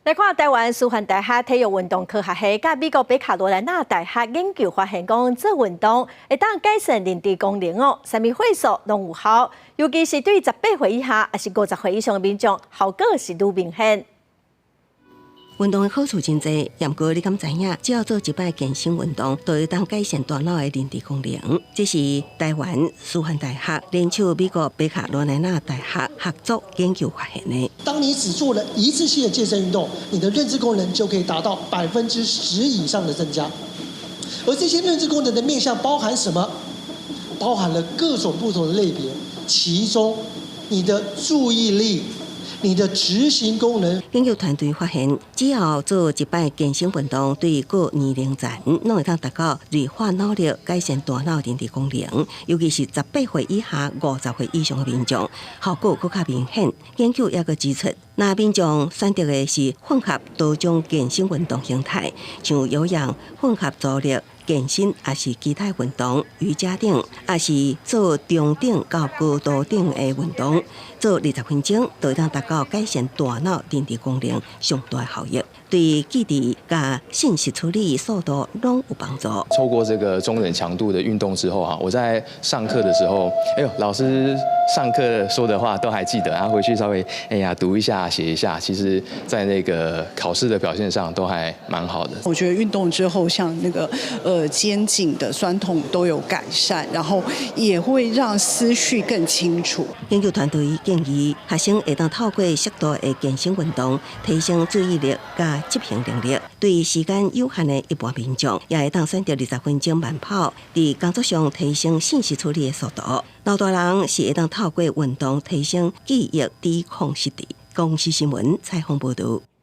來看臺灣師範大學體育運動科學系佮美國北卡羅來納大學研究發現，講做運動會當改善認知功能哦，啥物歲數攏有效，尤其是對18歲以下，抑是50歲以上的民眾，效果是愈明顯。運動的好處真濟，毋過你敢知影？只要做一擺健身運動，就會當改善大腦的認知功能。這是臺灣師範大學聯手美國北卡羅來納大學合作研究發現的。當你只做了一次性的健身運動，你的認知功能就可以達到10%以上的增加。而這些認知功能的面向包含什麼？包含了各種不同的類別，其中你的注意力、你的執行功能。研究團隊發現，只要做一擺健身運動，對各年齡層攏會當達到銳化腦力、改善大腦認知功能，尤其是18歲以下、50歲以上的民眾，效果閣較明顯。研究猶閣指出，若民眾選擇的是混合多種健身運動形態，像有氧、混合阻力健身，抑是其他運動、瑜伽等，抑是做中等到高度等的運動，做20分鐘，就會當達到改善大腦認知功能上大效益，對記憶佮信息處理速度攏有幫助。透過這個中等強度的運動之後啊，我在上課的時候，哎呦，老師上課說的話都還記得，然後回去稍微哎呀讀一下寫一下，其實在那個考試的表現上都還蠻好的。我覺得運動之後，像那個肩頸的痠痛都有改善，然後也會讓思緒更清楚。研究團隊建議學生會當透過適度的健身運動，提升注意力佮執行能力。對時間有限的一般民眾，也會當選擇20分鐘慢跑，佇工作上提升信息處理的速度。老大人是會當透過運動提升記憶抵抗失智。公視新聞採訪報導。